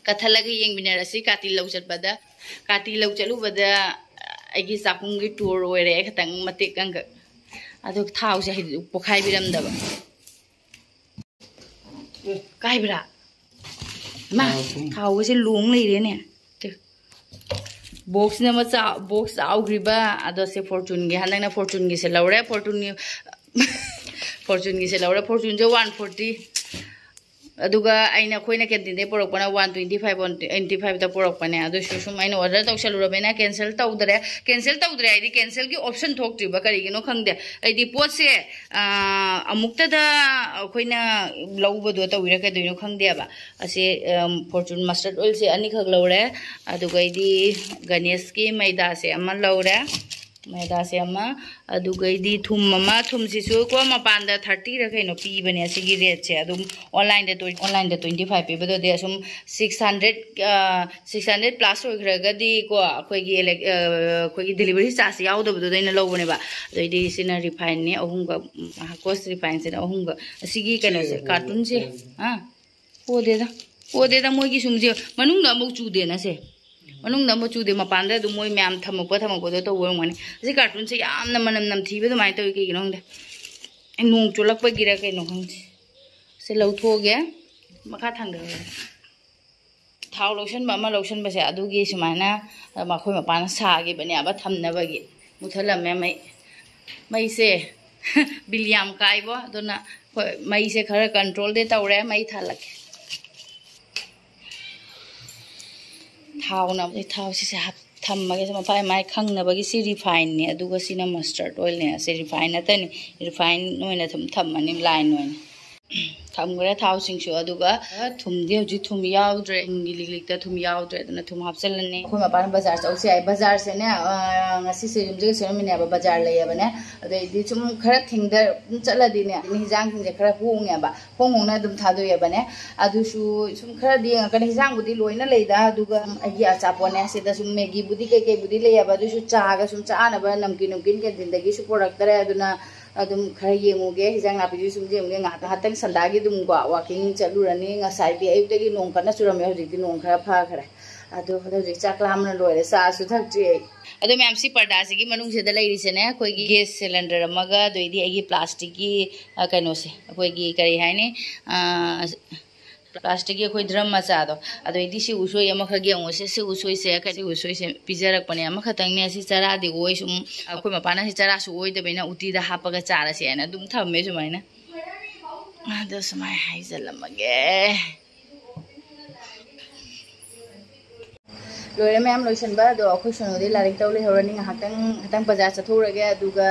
ꯀꯠꯊꯠꯂꯒ ꯌꯦꯡꯃꯤꯟꯅꯔꯁꯤ꯫ ꯀꯥꯇꯤ ꯂꯧ ꯆꯠꯄꯗ, ꯀꯥꯇꯤ ꯂꯧ ꯆꯠꯂꯨꯕꯗ ꯑꯩꯒꯤ ꯆꯥꯛꯈꯨꯝꯒꯤ ꯇꯨꯔ ꯑꯣꯏꯔꯦ, ꯈꯤꯇꯪ ꯃꯇꯦꯛ ꯑꯃꯈꯛ꯫ ꯑꯗꯨ ꯊꯥꯎꯁꯦ ꯍꯥꯏꯗꯤ ꯄꯣꯛꯈꯥꯏꯕꯤꯔꯝꯗꯕ꯫ ꯀꯥꯏꯕ꯭ꯔꯥ? ꯃꯥ, ꯊꯥꯎ ꯁꯨꯝ꯫ ꯊꯥꯎꯒꯁꯦ ꯂꯣꯡ ꯂꯩꯔꯦꯅꯦ꯫ ꯕꯣꯛꯁꯅ ꯃꯆꯥ, ꯕꯣꯛꯁ ꯆꯥꯎꯈ꯭ꯔꯤꯕ꯫ ꯑꯗꯣ ꯁꯦ ꯐꯣꯔꯆꯨꯟꯒꯤ, ꯍꯟꯗꯛꯅ ꯐꯣꯔꯆꯨꯟꯒꯤꯁꯦ ꯂꯧꯔꯦ꯫ ꯐꯣꯔꯆꯨꯟꯒꯤ, ꯐꯣꯔꯆꯨꯟꯒꯤꯁꯦ ꯂꯧꯔꯦ꯫ ꯐꯣꯔꯆꯨꯟꯁꯦ ꯋꯥꯟ ꯐꯣꯔꯇꯤ꯫ ꯑꯗꯨꯒ ꯑꯩꯅ, ꯑꯩꯈꯣꯏꯅ ꯀꯦꯟꯇꯤꯟꯗꯩ ꯄꯨꯔꯛꯄꯅ one twenty five, one eighty ꯐꯥꯏꯚꯇ ꯄꯨꯔꯛꯄꯅꯦ꯫ ꯑꯗꯨꯁꯨ ꯁꯨꯝ ꯑꯩꯅ ꯑꯣꯔꯗꯔ ꯇꯧꯁꯜꯂꯨꯔꯕꯅꯤꯅ ꯀꯦꯟꯁꯦꯜ ꯇꯧꯗ꯭ꯔꯦ꯫ ꯀꯦꯟꯁꯦꯜ ꯇꯧꯗ꯭ꯔꯦ ꯍꯥꯏꯗꯤ ꯀꯦꯟꯁꯦꯜꯒꯤ ꯑꯣꯞꯁꯟ ꯊꯣꯛꯇ꯭ꯔꯤꯕ, ꯀꯔꯤꯒꯤꯅꯣ ꯈꯪꯗꯦ꯫ ꯑꯩꯗꯤ ꯄꯣꯠꯁꯦ ꯑꯥ, ꯑꯃꯨꯛꯇꯗ ꯑꯩꯈꯣꯏꯅ ꯂꯧꯕꯗꯣ ꯇꯧꯔꯤꯔꯥ ꯀꯩꯗꯧꯔꯤꯅꯣ ꯈꯪꯗꯦꯕ꯫ ꯑꯁꯤ ꯐꯣꯔꯆꯨꯟ ꯃꯁꯇꯔꯗ ꯑꯣꯏꯜꯁꯦ ꯑꯅꯤꯈꯛ ꯂꯧꯔꯦ꯫ ꯑꯗꯨꯒꯩꯗꯤ ꯒꯅꯦꯁꯀꯤ ꯃꯩꯗꯥꯁꯦ ꯑꯃ ꯂꯧꯔꯦ, ꯃꯩꯗꯥꯁꯦ ꯑꯃ꯫ ꯑꯗꯨꯒꯩꯗꯤ ꯊꯨꯝ ꯑꯃ, ꯊꯨꯝꯁꯤꯁꯨ ꯀꯣ ꯃꯄꯥꯟꯗ ꯊꯥꯔꯇꯤꯔ ꯀꯩꯅꯣ ꯄꯤꯕꯅꯦ ꯑꯁꯤꯒꯤ ꯔꯦꯠꯁꯦ꯫ ꯑꯗꯨꯝ ꯑꯣꯟꯂꯥꯏꯟꯗ, ꯑꯣꯟꯂꯥꯏꯟꯗ ꯇ꯭ꯋꯦꯟꯇꯤ ꯐꯥꯏꯚ ꯄꯤꯕꯗꯨꯗꯤ ꯑꯁꯨꯝ six hundred, six hundred plus ꯑꯣꯏꯈ꯭ꯔꯒꯗꯤ ꯀꯣ ꯑꯩꯈꯣꯏꯒꯤ ꯏꯂꯦꯛ-, ꯑ, ꯑꯩꯈꯣꯏꯒꯤ ꯗꯦꯂꯤꯚꯔꯤ ꯆꯥꯔꯖ ꯌꯥꯎꯗꯕꯗꯨꯗ ꯑꯩꯅ ꯂꯧꯕꯅꯦꯕ꯫ ꯑꯗꯩꯗꯤ ꯁꯤꯅ ꯔꯤꯐꯥꯏꯟꯅꯦ ꯑꯍꯨꯝꯒ, ꯀꯣꯁ ꯔꯤꯐꯥꯏꯟꯁꯤꯅ ꯑꯍꯨꯝꯒ꯫ ꯑꯁꯤꯒꯤ ꯀꯩꯅꯣꯁꯦ, ꯀꯥꯔꯇꯨꯟꯁꯦ, ꯑꯥ, ꯄꯣꯗꯦꯗ, ꯄꯣꯗꯦꯗ꯫ ꯃꯣꯏꯒꯤ ꯁꯨꯝꯁꯦ ꯃꯅꯨꯡꯗ ꯑꯃꯨꯛ ꯆꯨꯗꯦꯅ ꯁꯦ꯫ ꯃꯅꯨꯡꯗ ꯑꯃꯨꯛ ꯆꯨꯗꯦ, ꯃꯄꯥꯟꯗ ꯑꯗꯨꯝ ꯃꯣꯏ ꯃꯌꯥꯝ ꯊꯝꯃꯛꯄ, ꯊꯝꯃꯛꯄꯗꯣ ꯇꯧꯕ ꯑꯣꯏꯔꯝꯒꯅꯤ꯫ ꯑꯁꯤ ꯀꯥꯔꯇꯨꯟꯁꯦ ꯌꯥꯝꯅ ꯃꯅꯝ ꯅꯝꯊꯤꯕ ꯑꯗꯨꯃꯥꯏꯅ ꯇꯧꯋꯤ, ꯀꯩꯒꯤꯅꯣ ꯈꯪꯗꯦ꯫ ꯅꯣꯡ ꯆꯣꯠꯂꯛꯄꯒꯤꯔ ꯀꯩꯅꯣ ꯈꯪꯗꯦ꯫ ꯁꯤ ꯂꯧꯊꯣꯛꯑꯒꯦ, ꯃꯈꯥ ꯊꯥꯡꯗꯔꯒꯦ꯫ ꯊꯥꯎ ꯂꯧꯁꯟꯕ ꯑꯃ ꯂꯧꯁꯟꯕꯁꯦ ꯑꯗꯨꯒꯤ ꯁꯨꯃꯥꯏꯅ ꯃꯈꯣꯏ ꯃꯄꯥꯅ ꯁꯥꯈꯤꯕꯅꯦꯕ ꯊꯝꯅꯕꯒꯤ꯫ ꯃꯨꯊꯠꯂꯝꯃꯦ ꯃꯩ꯫ ꯃꯩꯁꯦ ꯕꯤꯜ ꯌꯥꯝ ꯀꯥꯏꯕꯣ꯫ ꯑꯗꯨꯅ ꯍꯣꯏ, ꯃꯩꯁꯦ ꯈꯔ ꯀꯟꯇ꯭ꯔꯣꯜꯗꯤ ꯇꯧꯔꯦ꯫ ꯃꯩ ꯊꯥꯜꯂꯛꯀꯦ꯫ ꯊꯥꯎꯅ, ꯊꯥꯎ ꯁꯤꯁꯦ ꯍꯥꯞ-, ꯊꯝꯃꯒꯦ꯫ ꯃꯐꯥꯏ ꯃꯥꯏ ꯈꯪꯅꯕꯒꯤ ꯁꯤ ꯔꯤꯐꯥꯏꯟꯅꯦ, ꯑꯗꯨꯒ ꯁꯤꯅ ꯃꯁꯇꯔꯗ ꯑꯣꯏꯜꯅꯦ꯫ ꯁꯤ ꯔꯤꯐꯥꯏꯟ ꯅꯠꯇꯅꯤ, ꯔꯤꯐꯥꯏꯟ ꯑꯣꯏꯅ ꯑꯗꯨꯝ ꯊꯝꯃꯅꯤ ꯂꯥꯏꯟ ꯑꯣꯏꯅ꯫ ꯊꯝꯈ꯭ꯔꯦ ꯊꯥꯎꯁꯤꯡꯁꯨ꯫ ꯑꯗꯨꯒ ꯊꯨꯝꯗꯤ ꯍꯧꯖꯤꯛ ꯊꯨꯝ ꯌꯥꯎꯗ꯭ꯔꯦ, ꯊꯨꯝꯒꯤ ꯂꯤꯛꯂꯤꯛꯇ ꯊꯨꯝ ꯌꯥꯎꯗ꯭ꯔꯦ, ꯑꯗꯨꯅ ꯊꯨꯝ ꯍꯥꯞꯆꯤꯜꯂꯅꯤ꯫ ꯑꯩꯈꯣꯏ ꯃꯄꯥꯅ ꯕꯖꯥꯔ ꯆꯧꯁꯦ ꯍꯥꯏ꯫ ꯕꯖꯥꯔꯁꯦꯅꯦ, ꯑ, ꯉꯁꯤꯁꯦ ꯌꯨꯝꯁꯦ ꯁꯦꯝꯃꯝꯃꯤꯅꯦꯕ, ꯕꯖꯥꯔ ꯂꯩꯌꯦꯕꯅꯦ꯫ ꯑꯗꯩꯗꯤ ꯁꯨꯝ ꯈꯔ ꯊꯦꯡꯗ ꯑꯗꯨꯝ ꯆꯠꯂꯗꯤꯅꯦ, ꯑꯗꯨꯝ ꯍꯤꯟꯖꯥꯡꯁꯤꯡꯁꯦ ꯈꯔ ꯍꯣꯡꯉꯦꯕ, ꯍꯣꯡ ꯍꯣꯡꯅ ꯑꯗꯨꯝ ꯊꯥꯗꯣꯛꯑꯦꯕꯅꯦ꯫ ꯑꯗꯨꯁꯨ ꯁꯨꯝ ꯈꯔꯗꯤ ꯌꯦꯡꯉꯛꯀꯅꯤ꯫ ꯍꯤꯟꯖꯥꯡꯕꯨꯗꯤ ꯂꯣꯏꯅ ꯂꯩꯗ, ꯑꯗꯨꯒ ꯑꯩꯒꯤ ꯑꯆꯥꯄꯣꯠꯅꯦ, ꯁꯤꯗ ꯁꯨꯝ ꯃꯦꯒꯤꯕꯨꯗꯤ ꯀꯩꯀꯩꯕꯨꯗꯤ ꯂꯩꯌꯦꯕ, ꯑꯗꯨꯁꯨ ꯆꯥꯒ ꯁꯨꯝ ꯆꯥꯅꯕ ꯅꯝꯀꯤꯟ ꯅꯨꯡꯀꯤꯟ ꯀꯦꯟꯇꯤꯟꯗꯒꯤꯁꯨ ꯄꯨꯔꯛꯇꯔꯦ꯫ ꯑꯗꯨꯅ ꯑꯗꯨꯝ ꯈꯔ ꯌꯦꯡꯉꯨꯒꯦ, ꯍꯤꯟꯖꯥꯡ ꯅꯥꯄꯤꯁꯨ ꯁꯨꯝ ꯌꯦꯡꯉꯨꯒꯦ꯫ ꯉꯥꯏꯍꯥꯛ, ꯉꯥꯏꯍꯥꯛꯇꯪ ꯁꯟꯗꯥꯒꯤ ꯑꯗꯨꯝꯀꯣ ꯋꯥꯀꯤꯡ ꯆꯠꯂꯨꯔꯅꯤ꯫ ꯉꯁꯥꯏꯗꯤ ꯑꯌꯨꯛꯇꯒꯤ ꯅꯣꯡ ꯀꯟꯅ ꯆꯨꯔꯝꯃꯦ, ꯍꯧꯖꯤꯛꯇꯤ ꯅꯣꯡ ꯈꯔ ꯐꯈ꯭ꯔꯦ꯫ ꯑꯗꯣ ꯍꯧꯖꯤꯛ ꯆꯥꯛ ꯂꯥꯝꯕꯅ ꯂꯣꯏꯔꯦ, ꯆꯥꯁꯨ ꯊꯛꯇ꯭ꯔꯤ ꯑꯩ꯫ ꯑꯗꯣ ꯃꯌꯥꯝ, ꯁꯤ ꯄꯔꯗꯥꯁꯤꯒꯤ ꯃꯅꯨꯡꯁꯤꯗ ꯂꯩꯔꯤꯁꯦꯅꯦ, ꯑꯩꯈꯣꯏꯒꯤ ꯒꯦꯁ ꯁꯤꯂꯤꯟꯗꯔ ꯑꯃꯒ, ꯑꯗꯩꯗꯤ ꯑꯩꯒꯤ ꯄ꯭ꯂꯥꯁꯇꯤꯛꯀꯤ, ꯑ, ꯀꯩꯅꯣꯁꯦ, ꯑꯩꯈꯣꯏꯒꯤ ꯀꯔꯤ ꯍꯥꯏꯅꯤ, ꯑ, ꯄ꯭ꯂꯥꯁꯇꯤꯛꯀꯤ ꯑꯩꯈꯣꯏ ꯗ꯭ꯔꯝ ꯃꯆꯥꯗꯣ꯫ ꯑꯗꯩꯗꯤ ꯁꯤ ꯎꯁꯣꯏ ꯑꯃꯈꯛ ꯌꯦꯡꯉꯨꯁꯦ꯫ ꯁꯤ ꯎꯁꯣꯏꯁꯦ, ꯁꯤ ꯎꯁꯣꯏꯁꯦ ꯄꯤꯖꯔꯛꯄꯅꯦ ꯑꯃꯈꯛꯇꯪꯅꯦ꯫ ꯁꯤ ꯆꯔꯥꯗꯤ ꯑꯣꯏ ꯁꯨꯝ, ꯑꯩꯈꯣꯏ ꯃꯄꯥꯅ ꯁꯤ ꯆꯔꯥꯁꯨ ꯑꯣꯏꯗꯕꯅꯤꯅ ꯎꯇꯤꯗ ꯍꯥꯞꯄꯒ ꯆꯥꯔꯁꯦꯅ ꯑꯗꯨꯝ ꯊꯝꯃꯦ ꯁꯨꯃꯥꯏꯅ꯫ ꯑꯗꯣ ꯁꯨꯃꯥꯏꯅ ꯍꯥꯏꯖꯜꯂꯝꯃꯒꯦ꯫ ꯂꯣꯏꯔꯦ ꯃꯌꯥꯝ ꯂꯣꯏꯁꯟꯕ꯫ ꯑꯗꯣ ꯑꯩꯈꯣꯏ ꯁꯣꯅꯨꯗꯤ ꯂꯥꯏꯔꯤꯛ ꯇꯧ ꯂꯩꯍꯧꯔꯅꯤ꯫ ꯉꯥꯏꯍꯥꯛꯇꯪ, ꯉꯥꯏꯍꯥꯛꯇꯪ ꯕꯖꯥꯔ ꯆꯠꯊꯣꯛꯎꯔꯒꯦ꯫ ꯑꯗꯨꯒ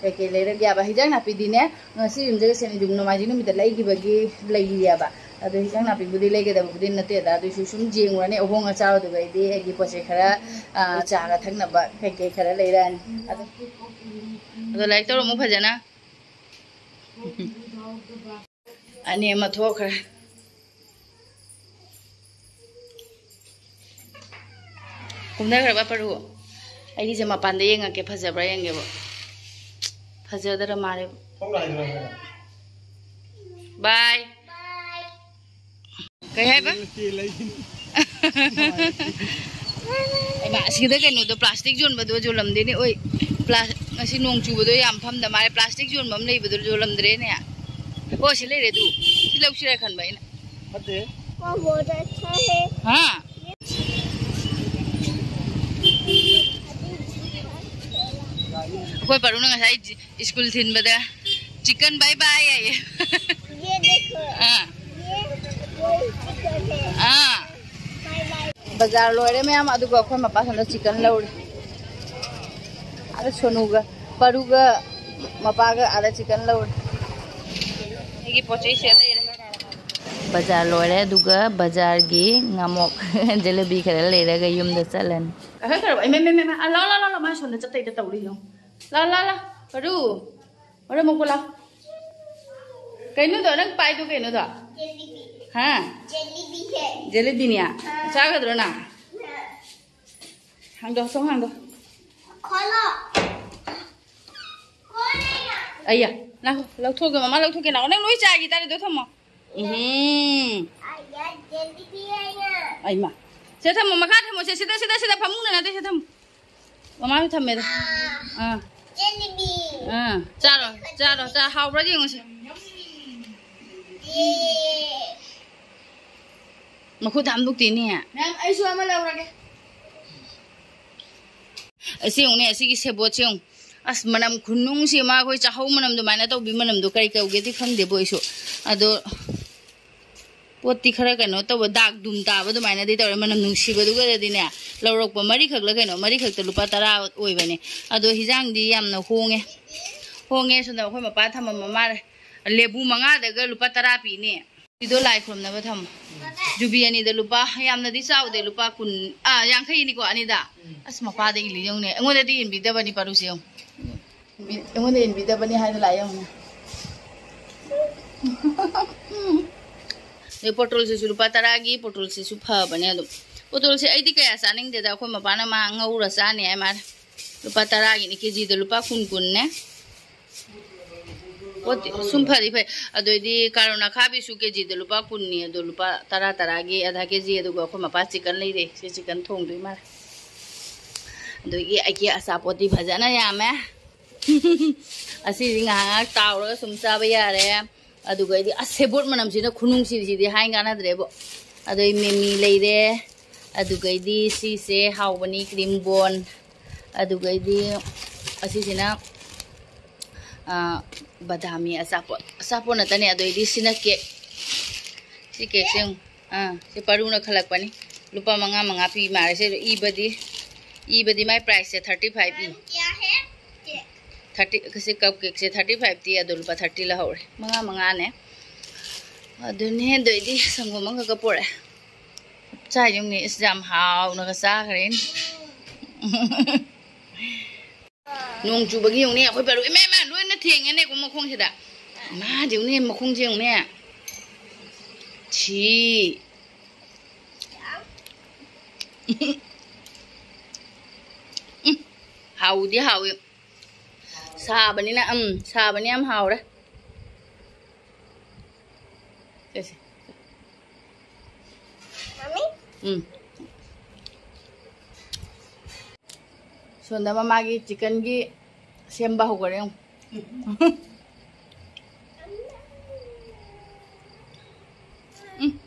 ꯀꯩꯀꯩ ꯂꯩꯔꯒꯦ ꯍꯥꯏꯕ, ꯍꯤꯟꯖꯥꯡ ꯅꯥꯄꯤꯗꯤꯅꯦ, ꯉꯁꯤ ꯌꯨꯝꯖꯀꯩꯁ ꯅꯣꯡꯃꯥꯏꯖꯤꯡ ꯅꯨꯃꯤꯠꯇ ꯂꯩꯈꯤꯕꯒꯤ ꯂꯩꯔꯤꯑꯕ꯫ ꯑꯗꯣ ꯍꯤꯟꯖꯥꯡ ꯅꯥꯄꯤꯕꯨꯗꯤ ꯂꯩꯒꯗꯕꯕꯨꯗꯤ ꯅꯠꯇꯦꯗ, ꯑꯗꯨꯏꯁꯨ ꯁꯨꯝ ꯌꯦꯡꯉꯨꯔꯅꯤ꯫ ꯑꯍꯣꯡ ꯑꯆꯥꯎꯗꯨꯒ ꯑꯩꯗꯤ ꯑꯩꯒꯤ ꯄꯣꯠ ꯆꯩ ꯈꯔ, ꯑ, ꯆꯥꯒ ꯊꯛꯅꯕ ꯀꯩꯀꯩ ꯈꯔ ꯂꯩꯔꯛꯑꯅꯤ꯫ ꯑꯗꯣ, ꯑꯗꯣ ꯂꯥꯏꯔꯤꯛ ꯇꯧꯔꯝꯃꯨ ꯐꯖꯅ꯫ ꯑꯅꯤ ꯑꯃ ꯊꯣꯛꯈ꯭ꯔꯦ꯫ ꯀꯨꯝꯊꯈ꯭ꯔꯕ ꯄꯔꯨ? ꯑꯩꯒꯤꯁꯦ ꯃꯄꯥꯟꯗ ꯌꯦꯡꯉꯛꯀꯦ, ꯐꯖꯕ꯭ꯔꯥ ꯌꯦꯡꯒꯦꯕ꯫ ꯐꯖꯗ꯭ꯔ ꯃꯥꯜꯂꯦꯕ꯫ ꯕꯥꯏ꯫ ꯀꯩ ꯍꯥꯏꯕ? ꯍꯩꯃꯥ, ꯑꯁꯤꯗ ꯀꯩꯅꯣꯗꯣ, ꯄ꯭ꯂꯥꯁꯇꯤꯛ ꯌꯣꯟꯕꯗꯣ ꯌꯣꯜꯂꯝꯗꯦꯅꯦ꯫ ꯑꯣꯏ, ꯄ꯭ꯂꯥ-, ꯉꯁꯤ ꯅꯣꯡ ꯆꯨꯕꯗꯣ ꯌꯥꯝ ꯐꯝꯗ ꯃꯥꯜꯂꯦ꯫ ꯄ꯭ꯂꯥꯁꯇꯤꯛ ꯌꯣꯟꯕ ꯑꯃ ꯂꯩꯕꯗꯣ ꯌꯣꯜꯂꯝꯗ꯭ꯔꯦꯅꯦ꯫ ꯑꯣ, ꯁꯤ ꯂꯩꯔꯦ ꯑꯗꯨ꯫ ꯁꯤ ꯂꯧꯁꯤꯔꯥ ꯈꯟꯕ ꯑꯩꯅ꯫ ꯐꯠꯇꯦ꯫ ꯍꯥ? ꯑꯩꯈꯣꯏ ꯄꯔꯨꯅ ꯉꯁꯥꯏ ꯁ꯭ꯀꯨꯜ ꯊꯤꯟꯕꯗ chicken bye bye ꯍꯥꯏꯌꯦ꯫ ये देखो, ꯑꯥ꯫ ये वही chicken है। ꯑꯥ꯫ Bye bye। ꯕꯖꯥꯔ ꯂꯣꯏꯔꯦ ꯃꯌꯥꯝ, ꯑꯗꯨꯒ ꯑꯩꯈꯣꯏ ꯃꯄꯥ ꯁꯣꯝꯗ chicken ꯂꯧꯔꯦ꯫ ꯑꯗ ꯁꯣꯅꯨꯒ ꯄꯔꯨꯒ ꯃꯄꯥꯒ ꯑꯥꯗ chicken ꯂꯧꯔꯦ꯫ ꯑꯩꯒꯤ ꯄꯣꯠ ꯆꯩ ꯁꯤꯗ ꯂꯩꯔꯦ꯫ ꯕꯖꯥꯔ ꯂꯣꯏꯔꯦ, ꯑꯗꯨꯒ ꯕꯖꯥꯔꯒꯤ ꯉꯥꯃꯣꯛ ꯖꯤꯂꯤꯕꯤ ꯈꯔ ꯂꯩꯔꯒ ꯌꯨꯝꯗ ꯆꯠꯂꯅꯤ꯫ ꯑꯍꯦ, ꯀꯔꯝꯕ? ꯏꯃꯥ, ꯏꯃꯥ, ꯏꯃꯥ, ꯏꯃꯥ, ꯂꯥꯎ, ꯂꯥꯎ, ꯂꯥꯎ, ꯂꯥꯎ, ꯃꯥ ꯁꯣꯝꯗ ꯆꯠꯇꯩꯗ ꯇꯧꯔꯤ ꯌꯦꯡꯉꯨ꯫ ꯂꯥꯎ, ꯂꯥꯎ, ꯂꯥꯎ, ꯄꯔꯨ꯫ ꯃꯔꯝ ꯃꯣꯛꯄ ꯂꯥꯎ꯫ ꯀꯩꯅꯣꯗꯣ, ꯅꯪ ꯄꯥꯏꯗꯣ ꯀꯩꯅꯣꯗꯣ? ꯖꯦꯂꯤꯕꯤ꯫ ꯍꯥ? ꯖꯦꯂꯤꯕꯤ ꯍꯦ꯫ ꯖꯦꯂꯤꯕꯤꯅꯦ? ꯑꯥ꯫ ꯆꯥꯒꯗ꯭ꯔꯣ ꯅꯪ? ꯑꯥ꯫ ꯍꯥꯡꯗꯣ, ꯊꯣꯡ ꯍꯥꯡꯗꯣ꯫ ꯈꯣꯠꯂꯣ꯫ ꯈꯣꯠꯂꯦꯅ꯫ ꯑꯩꯌꯥ, ꯂꯥꯛꯈꯣ, ꯂꯧꯊꯣꯛꯀꯦ, ꯃꯃꯥ ꯂꯧꯊꯣꯛꯀꯦ, ꯂꯥꯛꯑꯣ꯫ ꯅꯪ ꯂꯣꯏ ꯆꯥꯈꯤ ꯇꯥꯔꯦ, ꯑꯗꯣ ꯊꯝꯃꯣ꯫ ꯎꯝ꯫ ꯑꯩꯌꯥ, ꯖꯦꯂꯤꯕꯤ ꯍꯥꯏꯅ꯫ ꯑꯩꯃ꯫ ꯁꯤꯗ ꯊꯝꯃꯣ, ꯃꯈꯥ ꯊꯝꯃꯣ, ꯁꯦ, ꯁꯤꯗ, ꯁꯤꯗ, ꯁꯤꯗ, ꯐꯃꯨꯡꯗ ꯅꯠꯇꯦ, ꯁꯤꯗ ꯊꯝꯃꯣ꯫ ꯃꯃꯥꯁꯨ ꯊꯝꯃꯦꯗ꯫ ꯑꯥ꯫ ꯖꯦꯂꯤꯕꯤ꯫ ꯑꯥ, ꯆꯥꯔꯣ, ꯆꯥꯔꯣ, ꯆꯥ-, ꯍꯥꯎꯕ꯭ꯔꯥ ꯌꯦꯡꯉꯨꯁꯦ꯫ ꯌꯦ꯫ ꯃꯈꯨꯠ ꯍꯥꯝꯗꯣꯛꯇꯦꯅꯦ꯫ ꯃꯦꯝ, ꯑꯩꯁꯨ ꯑꯃ ꯂꯧꯔꯒꯦ꯫ ꯑꯁꯤ ꯌꯦꯡꯉꯨꯅꯦ, ꯑꯁꯤꯒꯤ ꯁꯦꯕꯣꯠꯁꯦ ꯌꯦꯡꯉꯨ꯫ ꯑꯁ, ꯃꯅꯝ ꯈꯨꯅꯨꯡꯁꯤ ꯑꯃ, ꯑꯩꯈꯣꯏ ꯆꯥꯍꯧ ꯃꯅꯝ ꯑꯗꯨꯃꯥꯏꯅ ꯇꯧꯕꯤ ꯃꯅꯝꯗꯣ ꯀꯔꯤ ꯀꯧꯒꯦꯗꯤ ꯈꯪꯗꯦꯕꯣ ꯑꯩꯁꯨ꯫ ꯑꯗꯣ ꯄꯣꯠꯇꯤ ꯈꯔ ꯀꯩꯅꯣ ꯇꯧꯕ, ꯗꯥꯛ ꯗꯨꯝ ꯇꯥꯕ ꯑꯗꯨꯃꯥꯏꯅꯗꯤ ꯇꯧꯔꯦ꯫ ꯃꯅꯝ ꯅꯨꯡꯁꯤꯕꯗꯨꯒꯗꯤꯅꯦ, ꯂꯧꯔꯛꯄ ꯃꯔꯤꯈꯛꯂ ꯀꯩꯅꯣ, ꯃꯔꯤꯈꯛꯇ ꯂꯨꯄꯥ ꯇꯔꯥ ꯑꯣꯏꯕꯅꯦ꯫ ꯑꯗꯣ ꯍꯤꯟꯖꯥꯡꯗꯤ ꯌꯥꯝꯅ ꯍꯣꯡꯉꯦ꯫ ꯍꯣꯡꯉꯦ, ꯁꯣꯝꯗ ꯑꯩꯈꯣꯏ ꯃꯄꯥ ꯊꯝꯃꯝꯕ ꯃꯥꯜꯂꯦ꯫ ꯂꯦꯕꯨ ꯃꯉꯥꯗꯒ ꯂꯨꯄꯥ ꯇꯔꯥ ꯄꯤꯅꯦ꯫ ꯁꯤꯗꯣ ꯂꯥꯏ ꯈꯨꯔꯨꯝꯅꯕ ꯊꯝꯃꯣ꯫ ꯖꯨꯕꯤ ꯑꯅꯤꯗ ꯂꯨꯄꯥ, ꯌꯥꯝꯅꯗꯤ ꯆꯥꯎꯗꯦ, ꯂꯨꯄꯥ ꯀꯨꯟ, ꯑꯥ, ꯌꯥꯡꯈꯩꯅꯤꯀꯣ ꯑꯅꯤꯗ꯫ ꯑꯁ, ꯃꯄꯥꯗ ꯏꯜꯂꯤ ꯌꯦꯡꯉꯨꯅꯦ, ꯑꯩꯉꯣꯟꯗꯗꯤ ꯏꯟꯕꯤꯗꯕꯅꯤ ꯄꯥꯔꯨꯁꯦ ꯌꯦꯡꯉꯨ꯫ ꯏꯟꯕꯤ-, ꯑꯩꯉꯣꯟꯗ ꯏꯟꯕꯤꯗꯕꯅꯤ ꯍꯥꯏꯅ ꯂꯥꯛꯑꯦ ꯌꯦꯡꯉꯨꯅꯦ꯫ ꯑꯗꯩ ꯄꯣꯇꯣꯜꯁꯤꯁꯨ ꯂꯨꯄꯥ ꯇꯔꯥꯒꯤ, ꯄꯣꯇꯣꯜꯁꯤꯁꯨ ꯐꯕꯅꯦ ꯑꯗꯨꯝ꯫ ꯄꯣꯇꯣꯜꯁꯦ ꯑꯩꯗꯤ ꯀꯌꯥ ꯆꯥꯅꯤꯡꯗꯦꯗ, ꯑꯩꯈꯣꯏ ꯃꯄꯥꯅ ꯃꯥ ꯉꯧꯔ ꯆꯥꯅꯤ ꯍꯥꯏ ꯃꯥꯅ꯫ ꯂꯨꯄꯥ ꯇꯔꯥꯒꯤꯅꯤ, ꯀꯦꯖꯤꯗ ꯂꯨꯄꯥ ꯀꯨꯟ ꯀꯨꯟꯅꯦ꯫ ꯄꯣꯠꯇꯤ ꯁꯨꯝ ꯐꯗꯤ ꯐꯩ꯫ ꯑꯗꯨꯏꯗꯤ ꯀꯥꯔꯣꯟ ꯑꯈꯥꯕꯤꯁꯨ ꯀꯦꯖꯤꯗ ꯂꯨꯄꯥ ꯀꯨꯟꯅꯤ, ꯑꯗꯣ ꯂꯨꯄꯥ ꯇꯔꯥ ꯇꯔꯥꯒꯤ ꯑꯥꯙꯥ ꯀꯦꯖꯤ, ꯑꯗꯨꯒ ꯑꯩꯈꯣꯏ ꯃꯄꯥ ꯆꯤꯛꯀꯟ ꯂꯩꯔꯦ, ꯁꯤ ꯆꯤꯛꯀꯟ ꯊꯣꯡꯗꯣꯏ ꯃꯥꯜꯂꯦ꯫ ꯑꯗꯒꯤ ꯑꯩꯒꯤ ꯑꯆꯥꯄꯣꯠꯇꯤ ꯐꯖꯅ ꯌꯥꯝꯃꯦ꯫ ꯑꯁꯤꯗꯤ ꯉꯥꯏꯍꯥꯛ ꯉꯥꯏꯍꯥꯛ ꯇꯥꯎꯔꯒ ꯁꯨꯝ ꯆꯥꯕ ꯌꯥꯔꯦ꯫ ꯑꯗꯨꯒꯩꯗꯤ ꯑꯁ, ꯁꯦꯕꯣꯠ ꯃꯅꯝꯁꯤꯅ ꯈꯨꯅꯨꯡꯁꯤꯁꯤꯗꯤ ꯍꯥꯏ ꯀꯥꯟꯅꯗ꯭ꯔꯦꯕꯣ꯫ ꯑꯗꯩ ꯃꯤꯃꯤ ꯂꯩꯔꯦ꯫ ꯑꯗꯨꯒꯩꯗꯤ ꯁꯤꯁꯦ ꯍꯥꯎꯕꯅꯤ, ꯀ꯭ꯔꯤꯝ ꯕꯣꯟ꯫ ꯑꯗꯨꯒꯩꯗꯤ ꯑꯁꯤꯁꯤꯅ, ꯑ, ꯕꯗꯥꯃꯤ ꯑꯆꯥꯄꯣꯠ, ꯑꯆꯥꯄꯣꯠ ꯅꯠꯇꯅꯦ꯫ ꯑꯗꯩꯗꯤ ꯁꯤꯅ ꯀꯦꯛ꯫ ꯁꯤ ꯀꯦꯛꯁꯦ ꯌꯦꯡꯉꯨ꯫ ꯑꯥ, ꯁꯤ ꯄꯔꯨꯅ ꯈꯜꯂꯛꯄꯅꯤ꯫ ꯂꯨꯄꯥ ꯃꯉꯥ ꯃꯉꯥ ꯄꯤ ꯃꯥꯜꯂꯦ꯫ ꯁꯤ ꯏꯕꯗꯤ, ꯏꯕꯗꯤ ꯃꯥꯏ ꯄ꯭ꯔꯥꯏꯁꯁꯦ ꯊꯥꯔꯇꯤ ꯐꯥꯏꯚ ꯏ꯫ ꯊꯥꯔꯇꯤ, ꯁꯤ ꯀꯞ ꯀꯦꯛꯁꯦ ꯊꯥꯔꯇꯤ ꯐꯥꯏꯚ ꯇꯤ, ꯑꯗꯣ ꯂꯨꯄꯥ ꯊꯥꯔꯇꯤ ꯂꯧꯍꯧꯔꯦ꯫ ꯃꯉꯥ ꯃꯉꯥꯅꯦ꯫ ꯑꯗꯨꯅꯦ, ꯑꯗꯩꯗꯤ ꯁꯪꯒꯣꯝ ꯑꯃꯈꯛꯀ ꯄꯣꯔꯛꯑꯦ꯫ ꯆꯥꯏ ꯌꯦꯡꯉꯨꯅꯦ, ꯏꯁ, ꯌꯥꯝ ꯍꯥꯎꯅꯒ ꯆꯥꯈ꯭ꯔꯦꯅꯦ꯫ ꯅꯣꯡ ꯆꯨꯕꯒꯤ ꯌꯦꯡꯉꯨꯅꯦ, ꯑꯩꯈꯣꯏ ꯄꯔꯨ, ꯏꯃꯥ, ꯏꯃꯥ, ꯂꯣꯏꯅ ꯊꯦꯡꯉꯦꯅꯦꯀꯣ ꯃꯈꯣꯡꯁꯤꯗ꯫ ꯏꯃꯥ, ꯌꯦꯡꯉꯨꯅꯦ, ꯃꯈꯣꯡꯁꯦ ꯌꯦꯡꯉꯨꯅꯦ꯫ ꯁꯤ꯫ ꯎꯝ, ꯍꯥꯎꯗꯤ ꯍꯥꯎꯏ꯫ ꯁꯥꯕꯅꯤꯅ, ꯎꯝ, ꯁꯥꯕꯅꯤ ꯌꯥꯝ ꯍꯥꯎꯔꯦ꯫ ꯁꯦ, ꯁꯦ꯫ ꯎꯝ꯫ ꯁꯣꯝꯗ ꯃꯃꯥꯒꯤ ꯆꯤꯛꯀꯟꯒꯤ ꯁꯦꯝꯕ ꯍꯧꯈꯔꯦ ꯌꯦꯡꯉꯨ꯫ ꯎꯝ꯫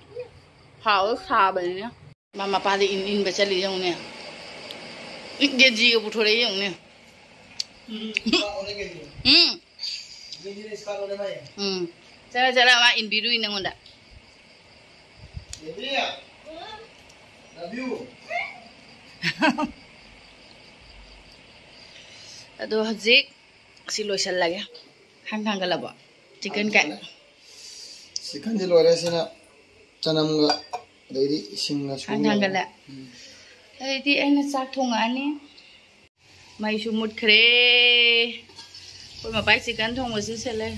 ꯍꯥꯎꯋꯦ, ꯁꯥꯕꯅꯤꯅ꯫ ꯃꯥ ꯃꯄꯥꯗ ꯏꯟ ꯏꯟꯕ ꯆꯠꯂꯤ ꯌꯦꯡꯉꯨꯅꯦ꯫ ꯏꯟ ꯀꯦꯖꯤꯒ ꯄꯨꯊꯣꯔꯛꯏ ꯌꯦꯡꯉꯨꯅꯦ꯫ ꯎꯝ꯫ ꯎꯝ꯫ ꯆꯠꯂ ꯆꯠꯂ ꯃꯥ ꯏꯟꯕꯤꯔꯨꯏ ꯅꯪꯉꯣꯟꯗ꯫ ꯑꯗꯣ ꯍꯧꯖꯤꯛ ꯁꯤ ꯂꯣꯏꯁꯜꯂꯒꯦ꯫ ꯈꯥꯡ ꯊꯥꯡꯒꯠꯂꯕꯣ? ꯆꯤꯛꯀꯟ ꯀꯥꯏ? ꯆꯤꯛꯀꯟꯁꯦ ꯂꯣꯏꯔꯦ꯫ ꯁꯤꯅ ꯆꯅꯝꯒ ꯑꯗꯩꯗꯤ ꯏꯁꯤꯡꯒ ꯈꯥꯡ ꯁꯨꯔꯒ ꯊꯥꯡꯒꯠꯂꯦ꯫ ꯎꯝ꯫ ꯑꯗꯩꯗꯤ ꯑꯩꯅ ꯆꯥꯛ ꯊꯣꯡꯉꯛꯑꯅꯤ꯫ ꯃꯩꯁꯨ ꯃꯨꯠꯈ꯭ꯔꯦ꯫ ꯑꯩꯈꯣꯏ ꯃꯄꯥꯏ ꯆꯤꯛꯀꯟ ꯊꯣꯡꯕꯁꯤ ꯁꯤꯜꯂꯦ꯫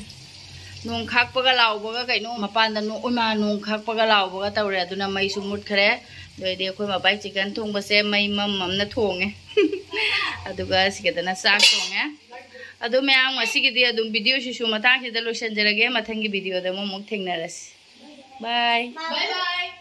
ꯅꯣꯡ ꯈꯥꯛꯄꯒ ꯂꯥꯎꯕꯒ ꯀꯩꯅꯣ ꯃꯄꯥꯟꯗ ꯅꯣ-, ꯏꯃꯥ ꯅꯣꯡ ꯈꯥꯛꯄꯒ ꯂꯥꯎꯕꯒ ꯇꯧꯔꯦ꯫ ꯑꯗꯨꯅ ꯃꯩꯁꯨ ꯃꯨꯠꯈ꯭ꯔꯦ꯫ ꯑꯗꯨ ꯑꯣꯏꯔꯗꯤ ꯑꯩꯈꯣꯏ ꯃꯄꯥꯏ ꯆꯤꯛꯀꯟ ꯊꯣꯡꯕꯁꯦ ꯃꯩ ꯃꯝ ꯃꯝꯅ ꯊꯣꯡꯉꯦ꯫ ꯑꯗꯨꯒ ꯁꯤꯒꯗꯅ ꯆꯥꯛ ꯊꯣꯡꯉꯦ꯫ ꯑꯗꯨ ꯃꯌꯥꯝ ꯉꯁꯤꯒꯤꯗꯤ ꯑꯗꯨꯝ ꯚꯤꯗꯤꯑꯣꯁꯤꯁꯨ ꯃꯇꯥꯡꯁꯤꯗ ꯂꯣꯏꯁꯤꯟꯖꯔꯒꯦ꯫ ꯃꯊꯪꯒꯤ ꯚꯤꯗꯤꯑꯣꯗ ꯑꯃꯨꯛ, ꯑꯃꯨꯛ ꯊꯦꯡꯅꯔꯁꯤ꯫ ꯕꯥꯏ꯫ ꯕꯥꯏ ꯕꯥꯏ꯫